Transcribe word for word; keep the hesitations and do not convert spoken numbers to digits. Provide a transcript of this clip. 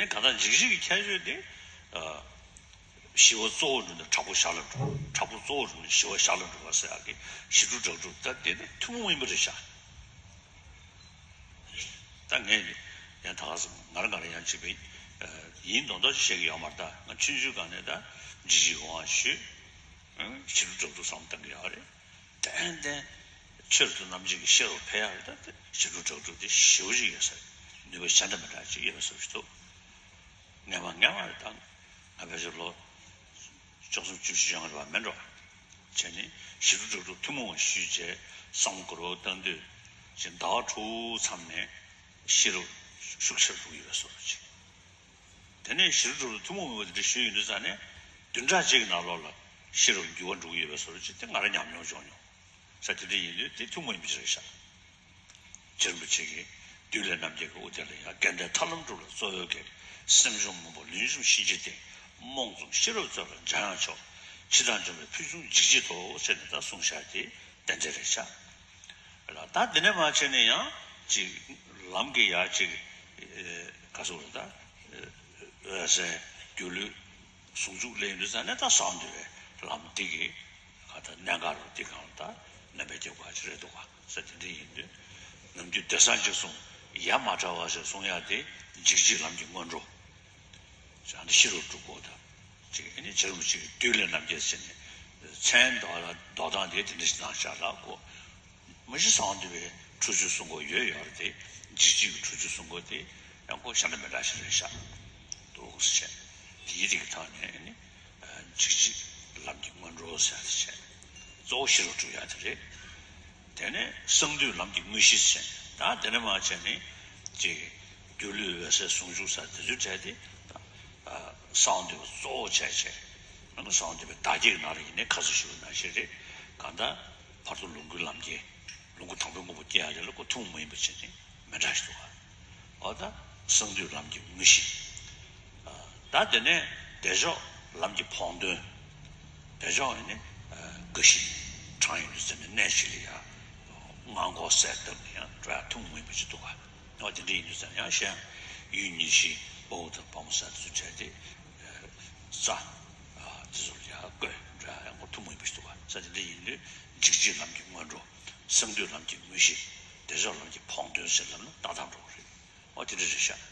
གང་ལྟར་འཇིགས་བྱེད་ཀྱི་ཁྱད་ཆོས་དེ། ཨ། ཞི་བ་གཙོ་བོར་གྱུར་ནས་དྲག་པོ་ཞར་ལ་འགྲོ། དྲག་པོ་གཙོ་བོར་གྱུར་ནས་ཞི་བ་ཞར་ལ་འགྲོ་བ་ཟེར་ཡག་གི་ཞི་ཁྲོ་དྲག་སྒྲུབ་ད་དེ་ནི་ཐུན་མོང་མ་ཡིན་པ་རེད་ཤག་ད་ངས་ཡང་ད་ག་ས་ང་རང་ང་རང་ཡང་བྱས་པའི་ཡིན་མདོག་མདོག་ཅིག་བཤད་ཀྱི་ཡོད་མ་རེད། ད་ང་ཆུང་ཆུང་སྒང་ནས་ད་འཇིགས་བྱེད་ཀྱི་དབང་ཞུས། ཞི་ཁྲོ་དྲག་སྒྲུབ་བསམ་བློ་བཏང་གི་ཡོད་རེད། ཏན་ཏན་ཆོས་རབ་ཏུ་རྣམ་འབྱེད་ཀྱི་ཤེས་རབ་འཕེལ་ཡག་རེད། ད་དེ་ཞི་ཁྲོ་དྲག་སྒྲུབ་དེ་ཞེ་པོ་ཅིག་ཡོད་ས་རེད། ནུས་པ་གཞན་དང་མི་འདྲ་ཅིག་ཡོད་པའི་བཟོ་ཞིག་འདུག་ངས་མ་ངས་མ་རེད། ད་ང་ཕལ་ཆེར་ལོ་བཅུ་གསུམ་བཅུ་བཞི་ཡོང་གི་རེད་པ་མིན་འགྲོ། བྱས་ནས་ཞི་ཁྲོ་དྲག་སྒྲུབ་ཐུན་མོང་བ་ཞུས་བྱས་བསམ་བློ་འཁོར་བ་བཏང་དུས་ཅིག་ཟླ་བ་དྲུག་མཚམས་ནས་ཤེས་རབ་ཤུགས་ཆེར་འགྲོ་གི་ཡོད་པའི་བཟོ་འདྲ་ཅིག་དེ་ནས་ཞི་ཁྲོ་དྲག་སྒྲུབ་ཐུན་མོང་མ་ཡིན་པ་དེ་འདྲ་ཞུས་ཡོང་དུས་ཙང་ནས་བདུན་ཕྲག་གཅིག་གི་ནང་ལོགས་ལ་ཤེས་རབ་འགྱུར་བ་འགྲོ་གི་ཡོད་པའི་བཟོ་འདྲ་ཅིག་དེ་ང་རང་ཉམས་མྱོང་བྱུང་མྱོང་། ས་དེ་འདྲ་ཡིན་དུས་དེ་ཐུན་མོང་མ་ཡིན་པ་ཅིག་རེད་ཤག་རྗེ་རིན་པོ་ཆེ་གིས་བདུད་ལས་རྣམ་རྒྱལ་གྱི་དབུ་དེ་ལ་ཡང་དགེ་འདུན་ཐར་ལམ་སྒྲུབ་ལ་གཙོ་བོའི་གེགས། སེམས་བྱུང་མུན་པ་ལུས་འཇོམས་གཤིན་རྗེའི་སྟེང་། རྨོངས་བཙུགས་ཤེས་རབ་རྩོལ་བ་འཇམ་དབྱངས་མཆོག །འཆི་བདག་འཇོམས་པའི་ཕུལ་བྱུང་འཇིགས་བྱེད་དོ། ཟེར་ནས་ད་གསུངས་བཞག་དེ་དེ་འདྲ་རེད་ཤག་ལ། ད་དེ་ནས་མར་བྱས་ནས་ཡང་ཅིག་ལམ་གྱི་ཡ་ཅིག་ག་ཟེར་དགོས་རེད། ད་འོད་གསལ་སྒྱུ་ལུས་ཟུང་འཇུག་སླེབས་ཡོང་དུས་ཙང་ནས་ད་གསང་འདུས་པའི་ལམ་འདི་གི་ག་ད་གནད་འགག་རུ་འདི་གང་ལ་ད་གནོན་པའི་རྒྱབ་ཁ་ཅིག་རེད་འདུག་ག་ས་དེ་འདྲ་ཡིན་དུས་ནམ་རྒྱུན་སྡེ་གསར་འཇིགས་གསུམ་ཡ་མ་བྲལ་བ་ཞེས་གསུང་ཡ་དེ་འཇིགས་བྱེད་ལམ་གྱི་སྔོན་འགྲོ། ཡང་ན་ཤེས་རབ་སྒྲུབ་དགོས་དང་། ཅིག་ཨ་ནི་རྗེ་རིན་པོ་ཆེ་གིས་བདུད་ལས་རྣམ་རྒྱལ་ཟེར་ནས་མཚན་འདོགས་ལ་འདོགས་སྟངས་དེ་དེ་འདྲ་ཞིག་གནང་བཞག་ལ་གོ། མ་གཞི་གསང་འདུས་པའི་ཁྲོ་ཆུ་གསུང་དགོས་ཡོད་ཡོད་རེད་དེ། འཇིགས་བྱེད་ཀྱི་ཁྲོ་ཆུ་གསུང་དགོས་དེ་ཡང་ཁོ་ཤ་ན་མི་འདྲ་ཞིག་རེད་ཤག་འདུག་ཟེར་བྱས། དེའི་རིགས་ཐོག་ནས་ཨ་ནི་འཇིགས་བྱེད་ལམ་གྱི་སྔོན་འགྲོ་ཟེར་ཡ་དེ་བྱས། གཙོ་བོ་ཤེས་རབ་སྒྲུབ་ཡ་དེ་རེད། དེ་ནས་གསང་འདུས་ལམ་གྱི་དངོས་གཞི་ཟེར། ད་དེ་ནས་མར་བྱས་ནས་ཅིག་སྒྱུ་ལུས་འོད་གསལ་ཟུང་འཇུག་ཟེར་དེ་ཚོའི་གྲས་དེ་ད་གསང་འདུས་པ་གཙོ་བོ་བྱས་བྱས། ང་གསང་འདུས་པའི་བདག་བསྐྱེད་ནང་ལ་ཡིན་ནའི་ཁ་སང་ཞུས་པ་ནང་བཞིན་རེད། གང་ལྟར་བར་དོ་ལོངས་སྐུའི་ལམ་གྱི་ལོངས་སྐུ་དང་པོའི་དངོས་པོ་སྐྱེ་ཡ་དེ་ལ་ཁོ་ཐུན་མོང་མ་ཡིན་པ་བྱས་ནས་མི་འདྲ་ཞིག་འདུག་ག་འོ་ད་གསང་འདུས་ལམ་གྱི་དངོས་གཞི། ད་དེ་ནས་བདེ་མཆོག་ལམ་གྱི་ཕོགས་འདུན། བདེ་མཆོག་ཡིན་ནི་དགའ་བཞི་གྲངས་ཡིན་དུས་ཟེར་ནས་གནས་གཅིག་ལ་ཡང་སྔ་འགོག་སེལ་ཐབས་ནི་ཡང་འགྲོ་ཡ་ཐུན་མོང་མ་ཡིན་པ་ཅིག་འདུག་ག་འོ་དེ་འདྲ་ཡིན་དུས་ཙང་ཡང་གཞན་ཡུལ་ཉེར་བཞི་དཔའ་བོ་དང་དཔའ་མོ་ཟེར་དུས་བྲལ་ཏེ་རྩ་དེ་ཚོ་ལ་ཡང་བཀོད་འགྲོ་ཡ་ཡང་ཐུན་མོང་མ་ཡིན་པ་ཅིག་འདུག་ག་ས་དེ་འདྲ་ཡིན་དུས་འཇིགས་བྱེད་ལམ་གྱི་སྔོན་འགྲོ། གསང་འདུས་ལམ་གྱི་དངོས་གཞི། བདེ་མཆོག་ལམ་གྱི་ཕོགས་འདུན་ཟེར་ལབ་ན་ཏག་ཏག་འགྲོ་གི་རེད། འོ་དེ་འདྲ་རེད་ཤག